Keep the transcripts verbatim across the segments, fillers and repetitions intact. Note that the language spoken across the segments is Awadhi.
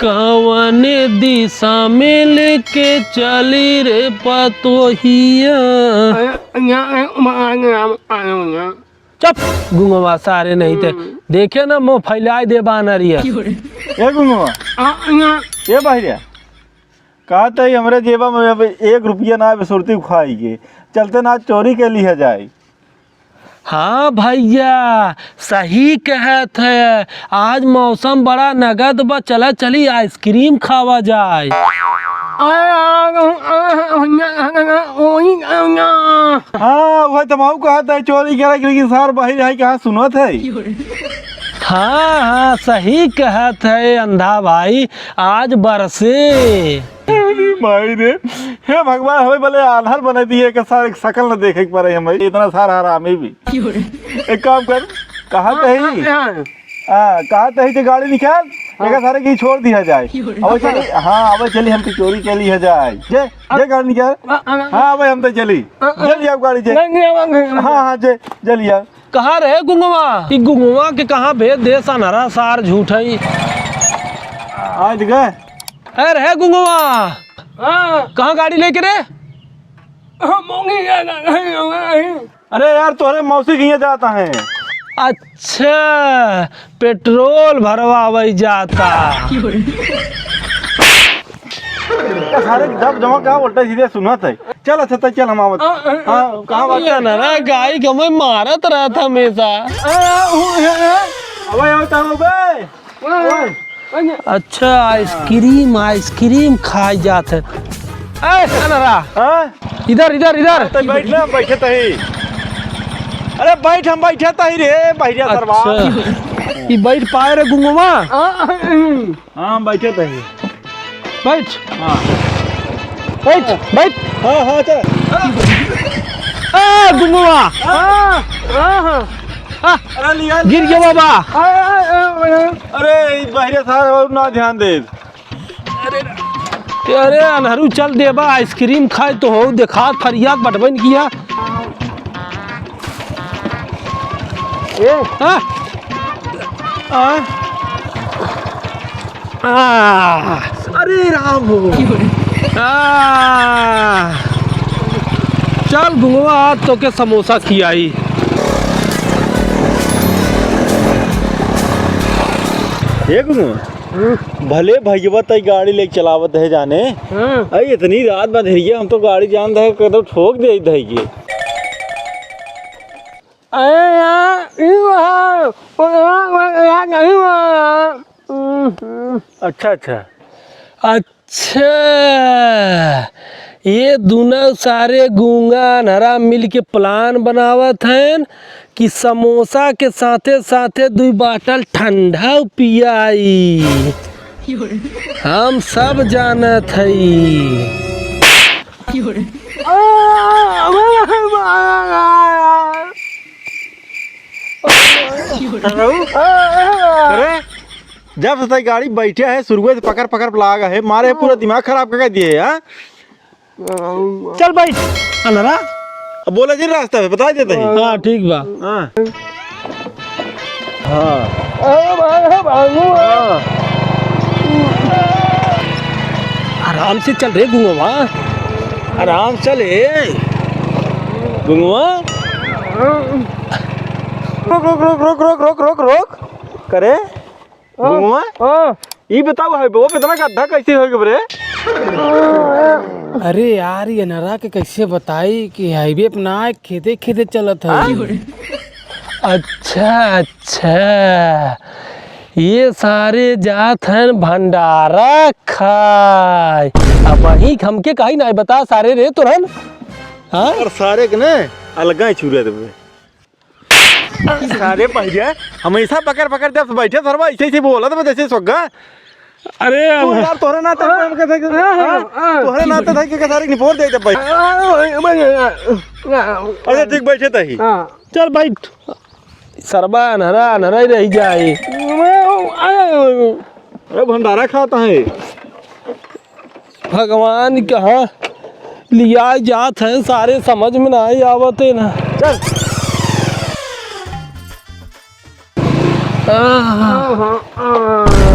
कवने दिशा में लेके चली रे पतोहिया। चुप, गुंगवा सारे नहीं ते। हम्म। देखे ना, मुँह फैलाए दे बानरिया। ए गुंगवा। ए बहिरिया। कहत ही हमरे जेबा में अब एक रुपया ना बे सुरती खाई के। चलते ना चोरी के लिहे जाए। हाँ भइया, सही कहत है। आज मौसम बड़ा नगद बा, चला चली आइसक्रीम खावा जाए। हाँ, वही तमाऊ कहत है, चोरी करे के, लेकिन सार बहिर है, कहाँ सुनत है? हाँ, हाँ, सही कहत है अंधा भाई, आज बरसे। अरे माई रे, हे भगवान, हमें भले आन्हर बना दिए कि सारे शकल न देखे के पड़े हमें, इतना सारा हरामी भी। एक काम कर, कहाँ हाँ, कहीं? हाँ, हाँ। हाँ, कहाँ कहीं से गाड़ी निकाल, हाँ। एक सारे की छोड़ दिया जाए। अब चली, हाँ, अब चली, हम तो चोरी के लिए जाए। जे, जे गाड़ी निकाल। हाँ, हाँ, हाँ। हाँ, अब हम तो चली। हाँ, हाँ। जल्दी आओ गाड़ी जे। नहीं, नहीं, अब हम हाँ, हाँ, जे, जल्दी आओ। कहाँ रहे गुंगवा? ई गुंगवा के कहाँ भेज दे सनरा सार झूठई। आज गए। अरे रहे गुंगवा। हाँ। कहाँ गाड़ी लेके रे? हम मोंगी जाना नहीं होगा नहीं। अरे यार तोहरे मौसी के यहाँ जाता है। अच्छा, पेट्रोल भरवावे जाता। सारे जब जमा का उल्टा सीधे सुनत है। चल, अच्छा, तो चल, हम आवत। हाँ, हाँ, हाँ, कहाँ बात ये कर? ना, ना, गाय के मैं मारत रहत हमेशा। अबे, आओ, तो आओ बे। ओए। अच्छा, आइसक्रीम, आइसक्रीम खाई जात है। ए, अनरा, हाँ? इधर, इधर, इधर। तो बैठ ना, बैठे तही। अरे, बैठ, हम बैठे तही रे, बहिरिया सरवा। अच्छा, ई बैठ पाए रे गुंगवा? हाँ, हम बैठे तही। बैठ। हाँ। बैठ, बैठ। हाँ, हाँ, चल। ए, गुंगवा। हाँ, हाँ, हाँ। आ, अरे, लिया, गिर गया बाबा। आ, आ, आ, आ। अरे, ई बहिरे सार और ना ध्यान दे। अरे, अरे, अनहरू चल देबा, आइसक्रीम खाए तो हो, देखा, फरियाद बटबन किया। ए। हाँ? हाँ? आ, अरे राम हो। आ, चल गुंगवा, आज तोके समोसा खियाई। ए गुंगवा, हम्म। भले भैया तई गाड़ी लेके चलावत है जाने। हम्म। अरे इतनी रात बधरिया, हम तो गाड़ी जान दे कदम ठोक दे धई के। अरे यार, ई रहा, ओ यार, यार, नहीं रहा। अच्छा, अच्छा। अच्छा, ये दुनो सारे गूंगा अनहरा मिल के plan बनावत हैं कि समोसा के साथे साथे दुई bottle ठंडा पियाई। हम सब जानत हई। अरे, जब से गाड़ी बैठे है, शुरुए से पकड़, पकड़ लाग है, मारे पूरा दिमाग खराब कर दिए, हाँ? चल बैठ, अनहरा। अब बोला जी रास्ता पे, बता देते हैं। हाँ, ठीक बा। हाँ। हाँ। हाँ। आराम से चल रे गुंगवा, आराम से चल ए गुंगवा। रुक, रुक, रुक। करे? हाँ, गुंगवा? हाँ। ई बताओ, highway पे इतना गड्ढा कैसे हो गया रे? अरे यार, ये अनहरा के कैसे बताई कि highway पे ना, खेते खेते चलत है। हाँ? अच्छा, अच्छा, ये सारे जात हैं भंडारा खाए। अब वही हमके कहीं नहीं बता सारे रे तोरन। हाँ? और सारे के ने अलगा ही छुरे देबे। सारे पहिया हमेशा पकड़ पकड़ जब बैठे सरवा ऐसे ऐसे बोलत बा जैसे सोग्गा। अरे तू अब यार तोहरे नाते हाँ, हमके देख, हाँ, हाँ, हाँ। तोहरे नाते देख के सारे निपोर दे दे भाई। हाँ, हाँ, हाँ, हाँ। अच्छा ठीक बैठे तही। हाँ। चल बैठ। सरवा अनहरा अनहरा ही रह जाए। अरे भंडारा खाता है। भगवान कहाँ लिया जात है, सारे समझ में नाहीं आवत है ना। चल। आह।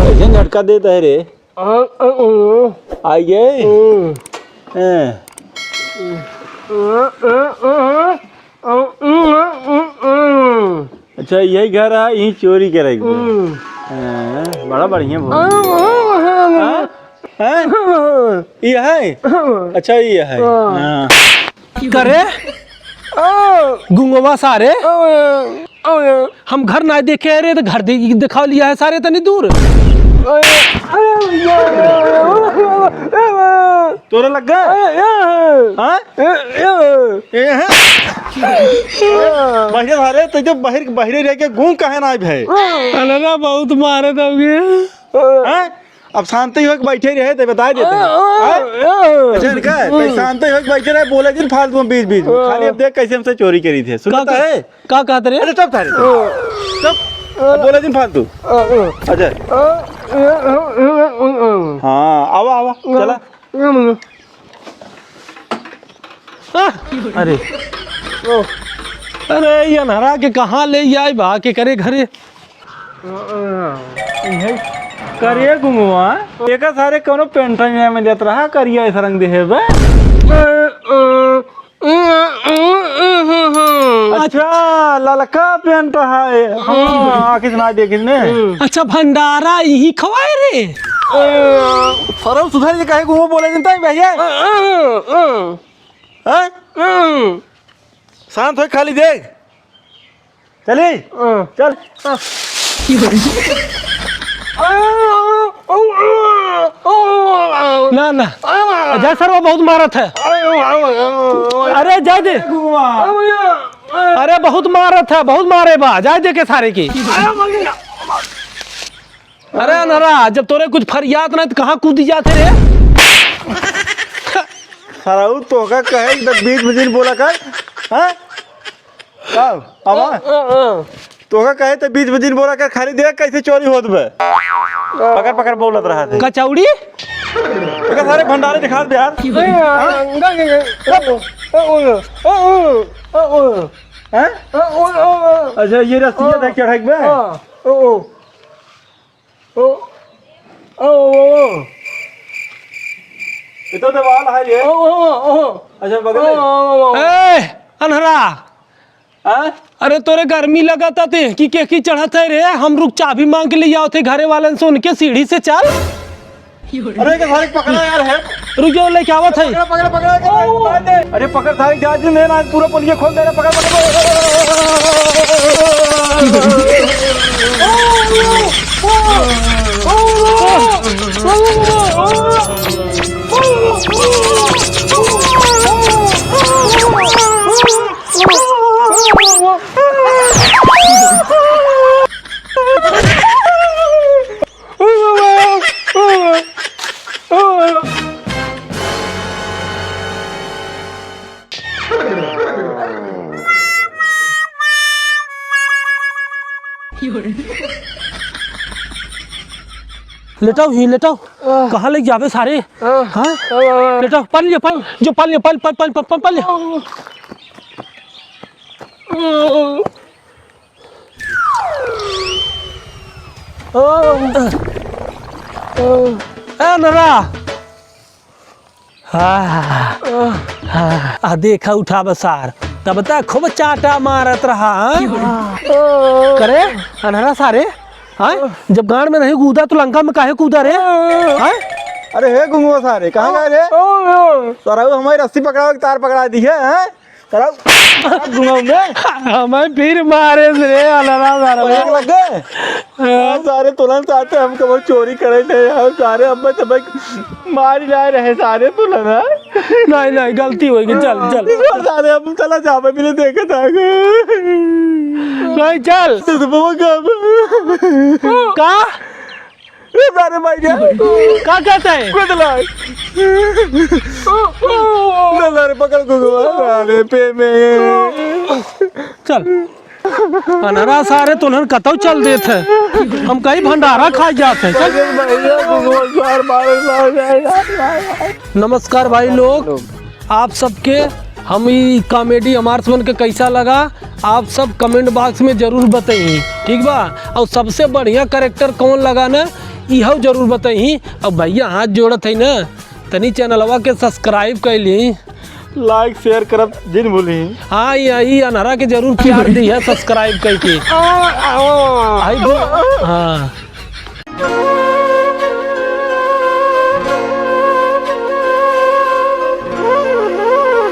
ऐसे झटका देता है रे। आ, आ, आ। आइए। हम्म। हैं। आ, आ, आ, आ। अच्छा, यही घर है, यहीं चोरी करे के बा। हम्म। हाँ, बड़ा बढ़िया भोज। हाँ, हाँ, हाँ, हाँ। हाँ? हाँ। ये है? हाँ। अच्छा, ये है। हाँ। हाँ। करे? हाँ। गुंगवा सारे? हाँ, हाँ। हम घर ना देखे रहे, तो घर दे-, दिखावा लिया है सारे तनी दूर। तोरे लग गए? हाँ? ए, ए। ए, हैं? बाहिरे सारे, तो जो बाहिर, बाहिरे रह के गूंग काहे ना आए भाई? अरे ना, बहुत मारे दोगे। हैं? अब शांति होके बैठे रहे, तो बताइ देते हैं। हैं? अच्छा, इनका, तो शांति होके बैठे रहे, बोले जिन फालतू में बीच बीच में। खाली अब देख कैसे हमसे चोरी करी थे। सुनता है? का कहत रे? अरे चुप थारे। चुप। अब बोले जिन फालतू। अच्छा। हाँ, आवा, आवा, चला। आह, अरे। अरे, ये अन्हरा के कहाँ ले आई बा, के करे घरे? करे गुंगवा, एका सारे कौनो पेंट में लेत रहा, करिया ऐसा रंग देहे बे। अच्छा, ललका पेंट है। हाँ, आँखी से ना देखिस ने। अच्छा, भंडारा यही खवाए रे? सरऊ सुधर के काहे को बोले जनता है भैया? हाँ? शांत हो, खाली देख। चली? हाँ। चल। ना, ना। अजय सर, वो बहुत मारत है। अरे, जाए दे। अरे, बहुत मारत है, बहुत मारे बा। जाए दे के सारे की। अरे, अन्हरा, जब तोरे कुछ फरियात ना, तो कहाँ कूदी जाते रे? सरऊ, तोहका कहे, तो बीच में जिन बोला कर। हाँ? का? आवा? अ, अ, अ। तोहका कहे तो बीच में जिन बोला कर, खाली देख कैसे चोरी होत बे। पकड़, पकड़ बोलत रहा थे। कचौड़ी? एका सारे भंडारे दिखा दे यार। हैं? अच्छा, ये रस्सिया देख चढ़ाई बे। ओ, ओ, ओ, ओ। ये तो दीवाल है ये। ओ, ओ, ओ, ओ। अच्छा, बगल में। ओ, ओ, ओ, ओ। ए, अन्हरा। हाँ? अरे, तोरे गर्मी लगता ते कि केकी चढ़त है रे? हम रुक, चाबी मांग के ले आओ थे घरे वालन से, उनके सीढ़ी से चल। अरे, के भाई पकड़ा यार है। रुक जाओ, लेके आवत है। पकड़ा, पकड़ा, पकड़ा, पकड़ा, पकड़ा दे। अरे, पकड़, सारी जात नहीं ना, पूरा पुलिया खोल दे रे, पकड़, पकड़, पकड़। लेटाओ ही, लेटाओ। आह। कहाँ ले जाबे सारे? आह। हाँ? आह। लेटाओ, पानी ले, पानी, जो पानी ले, पानी, पानी, पानी, पानी, पानी ले। आह। ए, नरा। हाँ, हाँ, आ देखा उठा बसार, तब तक खूब चाटा मारत रहा, हाँ? करे, अनहरा सारे, हाँ? जब गांड में नहीं कूदा तो लंका में काहे कूदा रे? हाँ? अरे हे गुंगवा सारे, कहाँ गए रे? सारा वो हमारी रस्सी पकड़ावे के तार पकड़ा दी है, हाँ? सारा घुमाऊ में। हमें फिर मारे से रे, अलारा सारा। पलक लग गए। हाँ। सारे तुलन साथे हम कबो चोरी करे नहीं, हम सारे अब्बे तब्बे मारी लाए रहे सारे तुलन, हाँ? नहीं, नहीं, गलती होई गई, चल, चल। सारे हम चला जावे भी नहीं देखे था। नहीं, चल। तो बाबा का का? ए, सारे माई रे। का कहता है? कुछ ना। ना, ना रे, पकड़ को, को, अरे, पे में। चल। अनहरा सारे तो उन्हन कतौ चल देत है। हम कहीं भंडारा खा जात है। चल। अरे, माई रे, को, को, सार मारे, मारे, मारे, मारे। नमस्कार भाई लोग, आप सबके हम ई comedy हमार सबन के कैसा लगा, आप सब comment box में जरूर बताइए, ठीक बा? और सबसे बढ़िया character कौन लगा ना, इहो जरूर बताई। अब भैया हाथ जोड़त है ना, तनी चैनलवा के subscribe कर ली। Like share करब जिन भूली। हाँ, ये, ये अनहरा के जरूर प्यार दी है subscribe करके। आ, आ, आ। आई बो-, हाँ।